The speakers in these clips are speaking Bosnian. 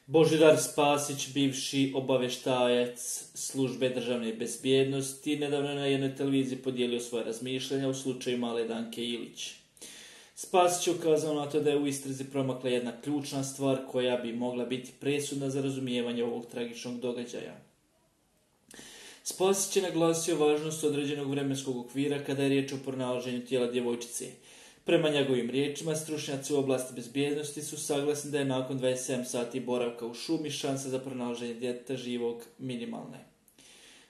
Božidar Spasić, bivši obavještajac službe državne bezbjednosti, nedavno je na jednoj televiziji podijelio svoje razmišljanja u slučaju male Danke Ilić. Spasić je ukazao na to da je u istrazi promakla jedna ključna stvar koja bi mogla biti presudna za razumijevanje ovog tragičnog događaja. Spasić je naglasio važnost određenog vremenskog okvira kada je riječ o pronalaženju tijela djevojčice. Prema njegovim riječima, stručnjaci u oblasti bezbjednosti su saglasni da je nakon 27 sati boravka u šumi šansa za pronalaženje djeteta živog minimalne.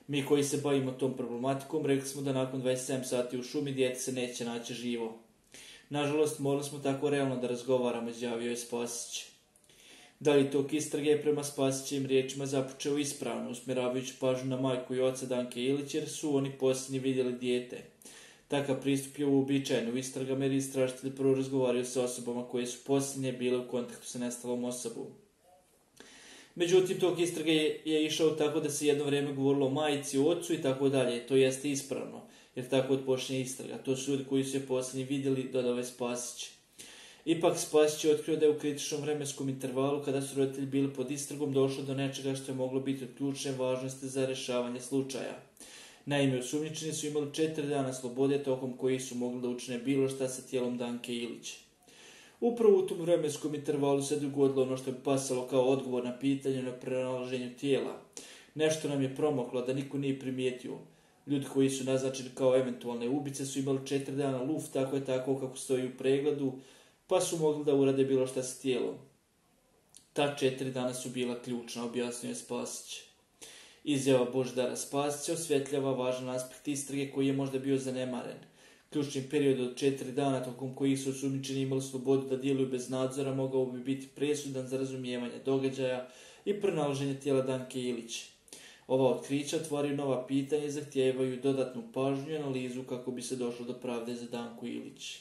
Mi koji se bavimo tom problematikom rekli smo da nakon 27 sati u šumi dijete se neće naći živo. Nažalost, morali smo tako realno da razgovaramo, izjavio je Spasić. Dalje tok istrage je prema Spasićevim riječima započeo ispravno, usmjeravajući pažnju na majku i oca Danke Ilić jer su oni posljednji vidjeli dijete. Takav pristup je uobičajen u istragama jer istražitelji prvo razgovaraju sa osobama koje su posljednje bile u kontaktu sa nestalom osobom. Međutim, tok istrage je išao tako da se jedno vrijeme govorilo o majici, ocu i tako dalje. To jeste ispravno, jer tako odpočinje istraga. To su ljudi koji su je posljednji vidjeli, dodao je Spasić. Ipak Spasić je otkrio da je u kritičnom vremenskom intervalu, kada su roditelji bili pod istragom, došlo do nečega što je moglo biti od ključne važnosti za rješavanje slučaja. Naime, osumnjičeni su imali 4 dana slobode tokom kojih su mogli da učine bilo šta sa tijelom Danke Ilić. Upravo u tom vremenskom intervalu se dogodilo ono što je pasalo kao odgovor na pitanje na pronalaženju tijela. Nešto nam je promaklo da niko nije primijetio. Ljudi koji su naznačeni kao eventualne ubice su imali 4 dana luft, tako je tako kako stoji u pregledu, pa su mogli da urade bilo šta sa tijelom. Ta 4 dana su bila ključna, objasnio je Spasić. Izjava Božidara Spasića osvjetljava važan aspekt istrage koji je možda bio zanemaren. Ključni period od 4 dana tokom kojih su osumnjičeni imali slobodu da djeluju bez nadzora mogao bi biti presudan za razumijevanje događaja i pronalaženje tijela Danke Ilić. Ova otkrića otvaraju nova pitanja i zahtijevaju dodatnu pažnju i analizu kako bi se došlo do pravde za Danku Ilić.